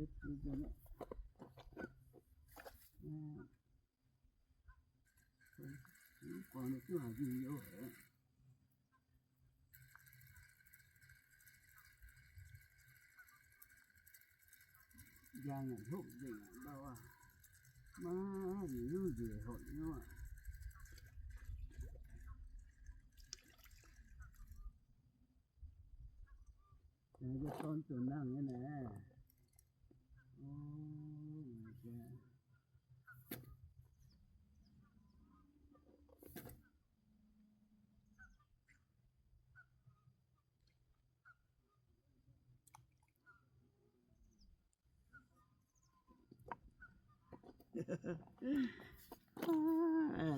Njang hnopv nzengc aqv, ndau aav. Maiv yietc zungv nzueic horpc nyei aqv. Naaiv dorn zuqc nangh nyei naaiv. O,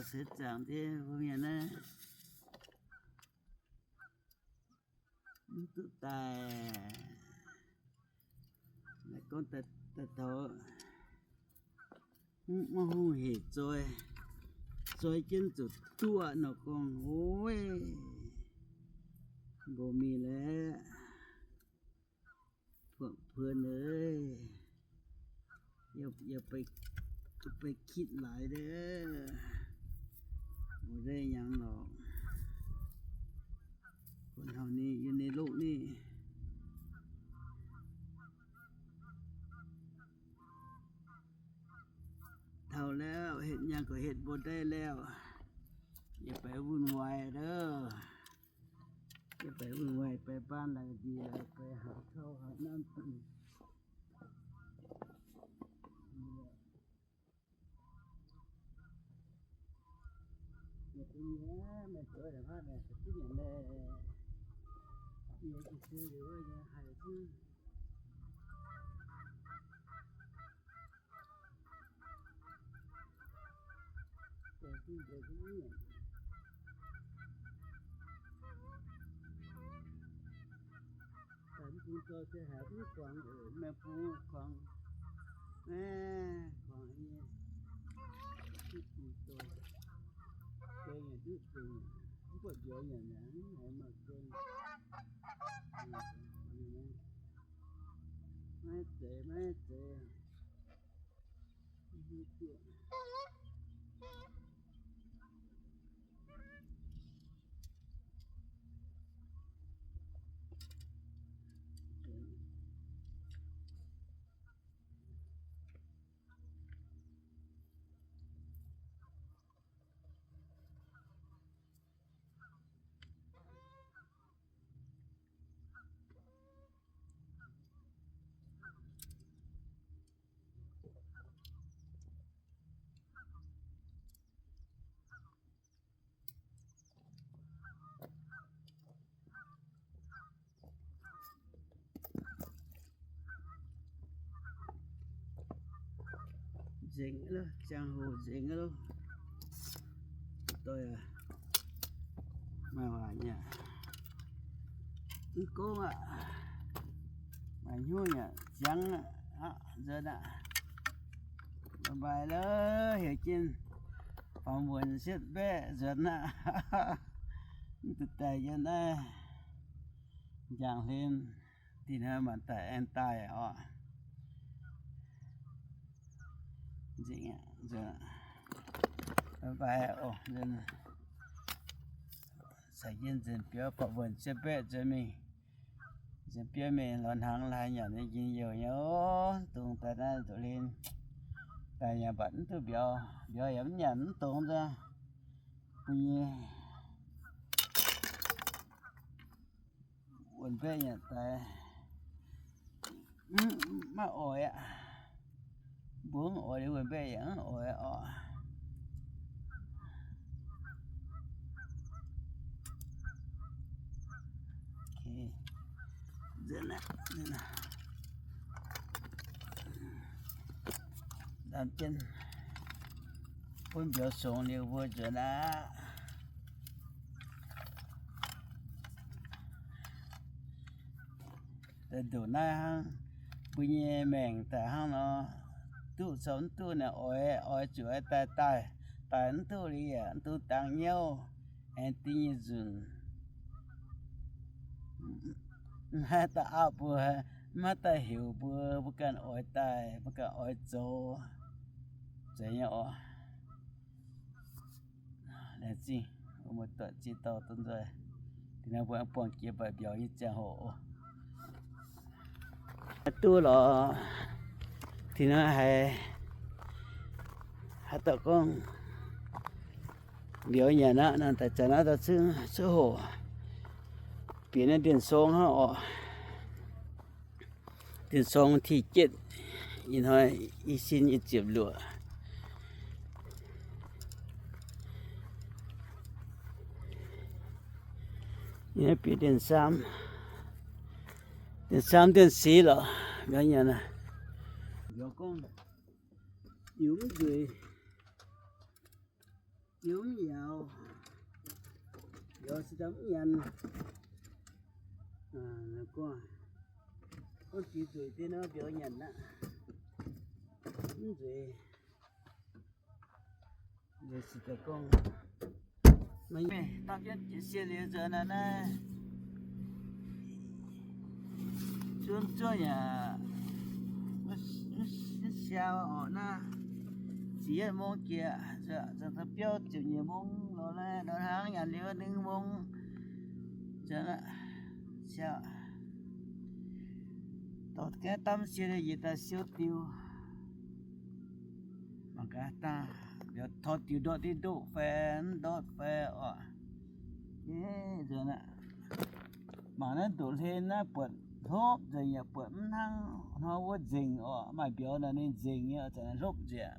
se zaangc ndiev mbuo mienh naaiv, mv duqv daaih. Naaiv gorngv daaih taux mv hungh hec zoi, zoi jienv zuqc duqv nor gorngv, ov, mbuo mingh lorqc. Buonc buonc aac, yie, yie bei kitv laaix aqv. Mbuo ndeic nyangx lorqc. Buonc hauh ninh, yie ninh loqv ninh. Taux lauh, hetv nyangx gorqv hetv mbuo ndeic lauh. Yie bei wun waaic aqv. Yie bei wun waaic, bei baan laaix ndie laaix, bei haaix kouv haaix nanv. Yie duqv nyei, meih zoux la'haav naaic, duqv nyanc naaic. Yie jiez sin liuz wuov nyei haiz duqv. Mv bung dorh se haiz mv guangc oc, maiv bung guangc, maiv guangc nyei. Mv bung dorh, gengh yaac duqv zingh, mv buatc mbiauz nyanc yaac mv haiz maaih gengh. Maiv zeiz, maiv zeiz. Nzengc loh, ziangh hoc nzengc loh. Doic aac, maaih waac nyei aqv. Mv gorngv aqv. Maaih hnyouv yaac ziangx aqv, nzuonx aqv. Bye bye loh, heuc jienv faaux mbuonx sietv mbaeqv nzuonx aqv. Mv duqv daaih yiem naaiv njang hlen, dinh hnoi maanc daaih aengx daaih oc. Nzengc aqv, nzuonx aqv. Bye bye oc, nzuonx. Caux jienv nzuonx biauv faaux mbuonx sietv mbaeqv nzuonx mingh. Nzuonx biauv mingh lorz hnaangx laaix nyanc nyei njien-youh nyei oc. Dongh daaih naaiv ndoqc hlen daaih yaac mbatc mv duqv mbiauz, mbiauz yaac mv nyanc mv dongz nzunc. Mbuo nyei wuonh mbaeqv nyanc daaih maiv oix aqv. Mbuo mv oix liuz wuonh mbaeqv yaac mv oix oc. Lamh jienv bun mbiauz songx liuz mbuo nzuonx aqv. Daaih ndoqc naaiv hnangv, mbuo nyei maengc daaih hnangv nor, duqv caux mv duqv naaic, oix, oix zuqc oix daaih daaih, daaih mv duqv liuz yaac mv dungx dangx nyouv, aengx ding nyei nzunc. Naaiv da'aapv mbuo Maiv daaih heuc mbuo, mbuo ganh oix daaih, mbuo ganh oix zoux, zeiz nyei oc. Laengz zingh mbuo muoz-doic ziex dauh duqv nzoih. Da'naaiv mbuo buangh jiex mbatc mbiauz nyei ziangh hoc oc. Duqv lorqc. Da'naaiv haiz, haaix dauh gorngv mbiauz nyanc aqv, naaiv daaih zanc naaiv daaih cuotv hoc bieqc naaiv Ndien-Song hnangv oc. Ndien-Song ที่เจ็ด ih hnoi i sin i ziepc luoqc. Bieqc Ndien-Saamv, Ndien-Saamv Ndien-Six lorqc. Mbiauz nyanc, mbiauz gorngv, yie mv nzueic, yie mv yaauc, mbiauz se daaih mv nyanc. Gorngv, gorngv jiex nzueic deix nor mbiauz nyanc aqv, mv nzueic. Mv, dapv jienv jiex sie liuz nzunc naaiv, naaiv zuov zuov yaac mv siau orqc naaiv. Ziepc yietv mong jiex, nzunc biauv ziepc nyeic mong lorz naaiv, lorz hnangv nyanc liuz ninh mong nzunc siau. Dorh gaengh dapv sie liuz yietc daaih siou diuh. Mangc gaax dangh, mbiauz tor diuh ndortv diqv ndoqv fai mv ndortv fai orqc. Mangc naaiv ndoqc hlen naaiv buatc hlopv nzengc yaac buatc mv hnangv hnoi wuov nzengc orqc. Maaih mbiauz naaic ninh nzengc nyei, zanc naaiv hlopv nzengc.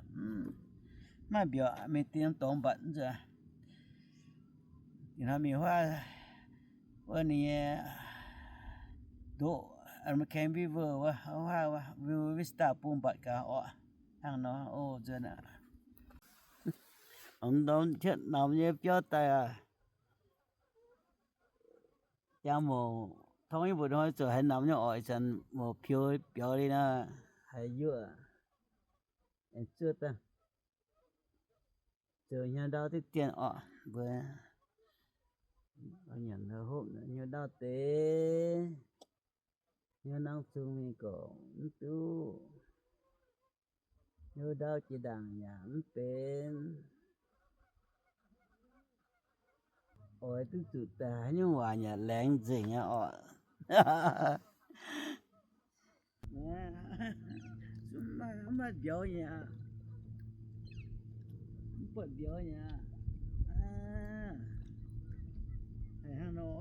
Maaih mbiauz mingh dien dorngx mbatc nzunc. Ih hnoi mingh huaav wuov ninh nyei ndoqv American River wuov, huaav wuov Vista bung mbatc gaax orqc. Hnangv nor, o, nzunc aac, norm, norm cietv namx nyei biauv daaih aac. Jangx mouc torngv nyei mbu'hnoi zoux haaix namx nyei orqc, ih zanc mouc pieux biaux liuz nor, haiz yuoqv, aengx zuov daaih. Zoux hnyouv ndau diqv dien orqc, mbuo nyanc hopv hnyouv ndau deix, hnyouv nangv zung mingh gorqv mv duqv, hnyouv ndau jiex ndaangc yaac mv benx. Oix duqv zuqc daaih haaix nyungc waac yaac laengz nzengc aqv orqc. Mv maaih mbiauz nyei aqv. Mv buatc mbiauz nyei aqv. Haiz hnangv nor,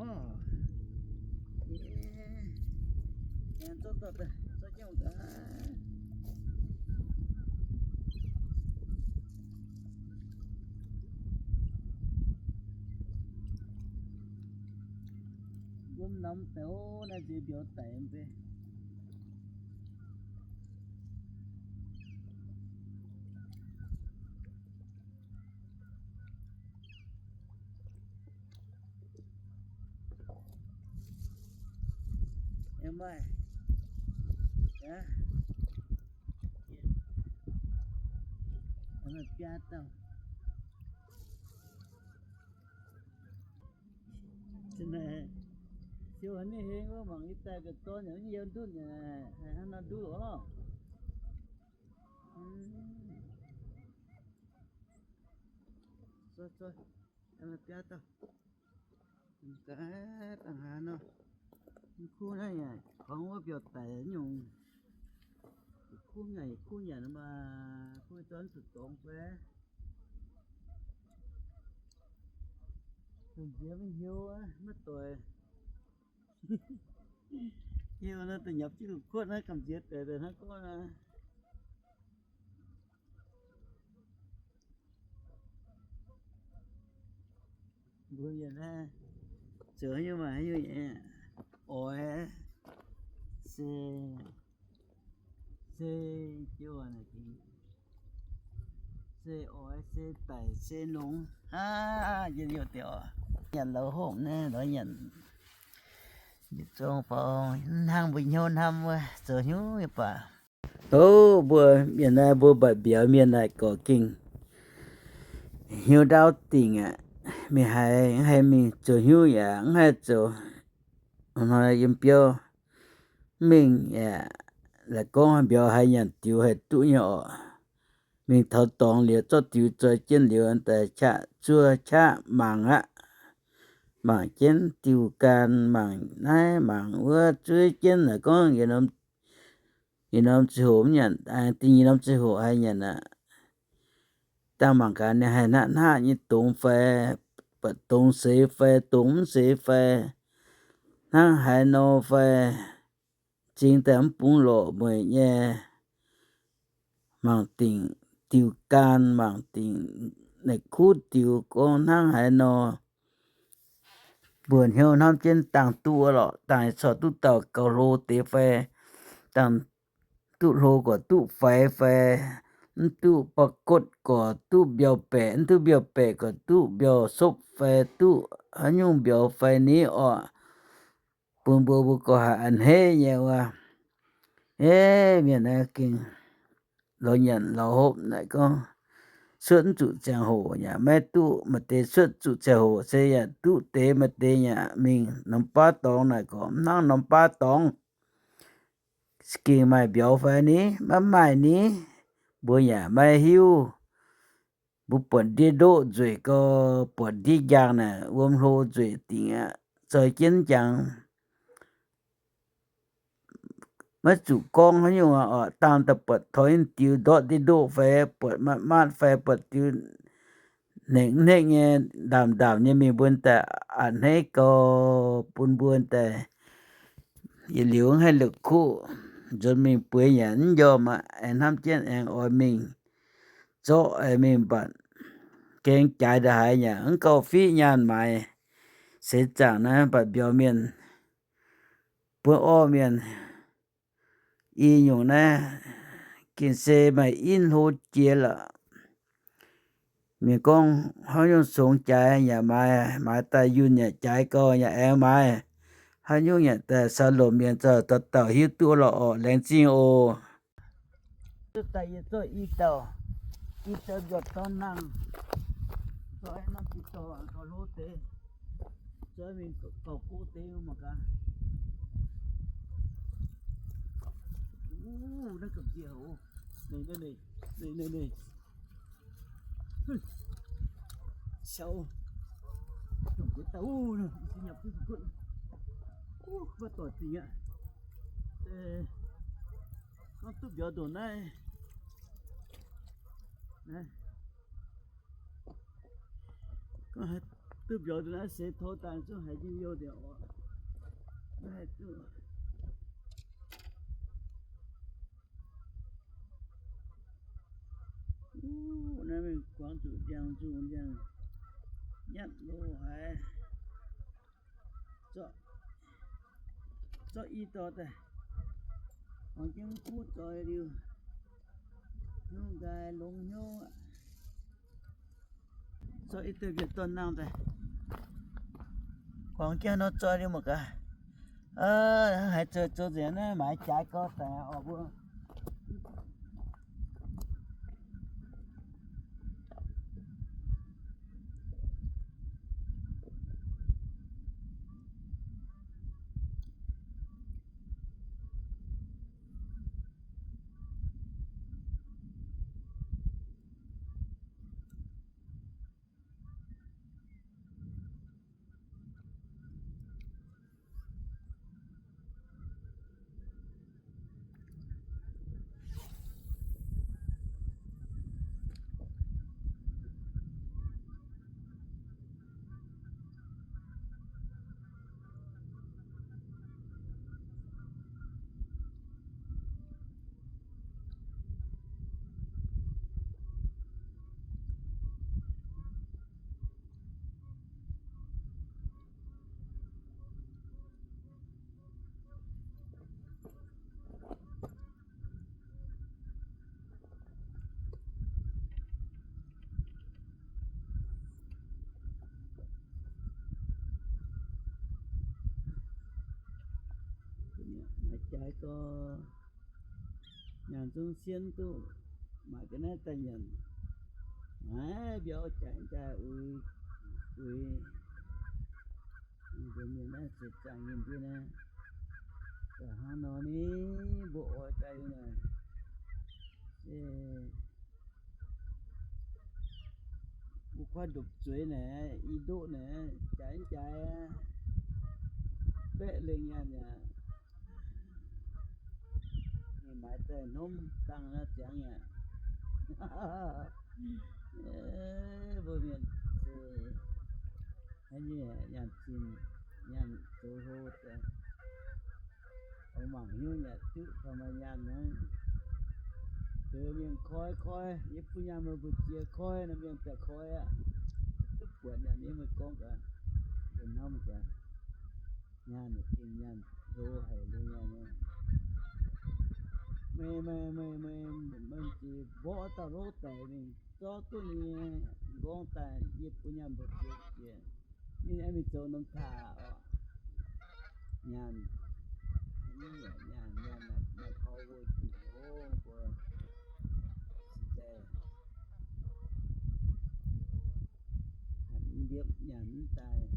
aengx zorqv dorh daaih, zorqv jienv gaax. Wuom namx deix, naaiv nziex mbiauz daic mv bei. Yaac maaih, biaa dauh. Siou haiz mingh heng wuov, mangc yie daaih ga'zorn yaac mv yiem ndutv nyei, haiz hnangv nor nduqv oc. Biaa dauh. Dangh haaix nor, mv kuv naaiv yaac kungx wuov mbiauz daic nyungc. Kuv nyanc, kuv nyanc maah, kuv dorn zuqc dorngx fai. Domh nziex maiv hiuv, maiv doix. Hiuv nor da'nyapc jienv lungh kuotv naaiv gamh nziex deix deix hnangv gorngv naaiv. Mbuo mienh naaiv zoux haaix nyungc maaih haaix nyungc nyei. Oix se, se, se oix se daic se longx hnangv. Yie youh deix oc, nyanc lou hopv naaiv lorz nyanc. Yietc zungv faaux hnangv mbuo hnyouv hnamv wuov, zoux hnyouv nyei baac. O, mbuo mienh naaiv, mbuo mbatc mbiauz mienh naaic gorqv gengh hnyouv ndaauv dingc aqv. Mingh haiz, mv haiz mingh zoux hnyouv yaac mv haih zoux. Hnoi yiem biauv mv mengh yaac la'gorngv mbiauz haaix nyanc diux haih duqv nyei orqc. Mingh taux dorngx liuz zorqv diux zoi jienv liuz daaih qaqv zuov qaqv mangc aqv. Mangc jienv diuh gan, mangc naaiv mangc wuov, zuov jienv la'gorngv yietc norm ziangh hoc mv nyanc, da'nyeic norm ziangh hoc haih nyanc aqv. Dangh mangc gaax ninh haih hnaqv hnaqv nyei dongz fai, buatc dongz seix fai, dongz mv seix fai, hnangv haaix nor fai, m'zing daaih mv bungx lorqc mueic nyei. Mangc dingc diuh gan, mangc dingc naaic kuv diuh gorngv hnangv haaix nor. Mbuo hnyouv hnamv jienv dangh duqv wuov lorqc, dangh corc duqv dauh gauh hlo deix fai, dangh duqv hlo gorqv duqv faix fai, mv duqv ba'gotv gorqv duqv mbiauh baeqc, mv duqv mbiauh baeqc gorqv duqv mbiauh sopv fai, duqv haaix nyungc mbiauz fai ni orqc. Bun mbuo, mbuo gorngv haiz a'hneiv nyei wuov. Eix, mienh naaiv gengh lorz nyanc lorz hopv naaic gorngv cuotv mv zuqc ziangh hoc yaac maiv duqv, maaih deix cuotv zuqc ziangh hoc se yaac duqv deix, maaih deix yaac mingh norm baav dorngx naaic gorngv mv hnangv norm baav dorngx. Gengh maaih mbiauz fai ni, maiv maaih ni, mbuo yaac maiv hiuv. Mbuo buatc ndiev ndoqv nzueic gau, buatc ndiev njang naaic wuom hlo nzueic dingc aqv, zoi jienv njang. Maiv zuqc gorngv haaix nyungc aqv, dangh daaih buatc toi diuh ndortv ndiev ndoqv fai, buatc matv matv fai, buatc diuh hnengv hnengv nyei, ndaamc ndaamc nyei mingh mbuo daaih a'hneiv gau, bun mbuo daaih yietc liuz haih la'kuqv nzuonx mingh bueix yaac mv njormh aqv. Aengx hnamv jienv aengx oix mingh zorqv, aengx mingh mbatc gaeng jaaix ndongc haaix yaac mv gauh fiqv nyaanh maaiz seix zaangc naaiv, mbatc mbiauz mienh, buo orqv mienh i nyungc naaiv gengh se maaih in hlo jiex lorqc. Mienh gorngv haaix nyungc congx jaaix yaac maaiz, maaiz daaih yunh yaac jaaix gau yaac aengx maaiz. Haaix nyungc yaac daaih sau lomc mienh zoux dauh dauh hiuv duqv lorqc orqc. Laengz zingh oc. Daaih yie zorqv i dauh, i dauh mbiauz dorn nangh, zoih norm jiex dorngx gauh hlo deix, zoih mingh gauh go deix mangc gaax. Naaiv ga'mbieqc oc, naaiv, naaiv, naaiv, naaiv, naaiv. Siaaux, dongh guotv daaih, uh, i cin nyei, guotv, guotv, uh, maiv doic dingc aqv. Gorngv duqv mbiauz ndongc naaiv, gorngv duqv mbiauz ndongc naaiv seix tov daaih zungv haiz njien-youh nzengc oc. Maiv haih duqv. Naaiv mingh guangc zuqc ndiangx-nzungh ndiangx-nyatv lo haic. Zorqv, zorqv i dorh daaih, guangc jienv mv kuv zoih liuz, hnyouv nqaai longx hnyouv. Zorqv i dorh mbiauz dorn nangh daaih, guangc jienv nor zoih liuz mangc gaax. Haiz zoux zoux nzengc naaiv maaiz jaaix gau daaih oc mbuo. Maaih jaaix gorx, nyanc zungv sienv duqv, maaih ga'naaiv daaih nyanc. Naaiv mbiauz jaaix daaih uix, uix, mbuo mienh naaiv se zaangc nyei ndiev naaiv. Hnangv nor ni, mbuo oix daaih naaic, se mbuo kuaaiv ndopv-zueiz naaic, i ndoqv naaic, jaaix jaaix, baeqv lengh nyaanh yaac, ninh maaiz daaih hnomv dangh naaiv ziangx yaac, mbuo mienh se haaix nyungc nyaanh zinh, nyaanh zoux hlo daaih, oix mangc hnyouv yaac duqv taux maaih nyaanh hnangv. Zoux mienh koi koi, yie bun nyaanh meih mbu'ziex koi nor, mienh daaih koi aqv. Duqv buatc nyaanh yie meih gorngv gaax, mbuo hnamv gaax, nyaanh dingh nyaanh hlo haic liuz nyaanh. Meih, meih, meih, meih, meih zic mborqv dauh lov daic mingh zorqv duqv ninh nqorngv daaih, yie bun nyaanh mbu'ziex jiex. Ninh aengx mingh zoux norm taax oc. Nyaanh, nyaanh, nyaanh maaih power jiex oc mbuo. Cingx daaih hanc ndiepv nyaanh mv daaih,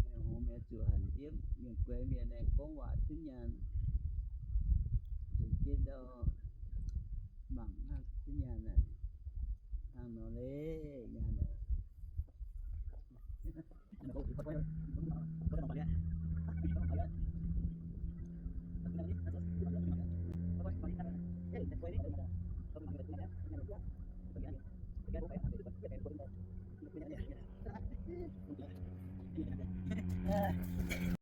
mienh hngongx mienh zuqc hanc ndiepv, mienh guaix mienh aengx gorngv waac duqv nyaanh, zuqc jienv ndau mangc duqv nyaanh aqv. Hnangv nor leiz nyaanh aqv.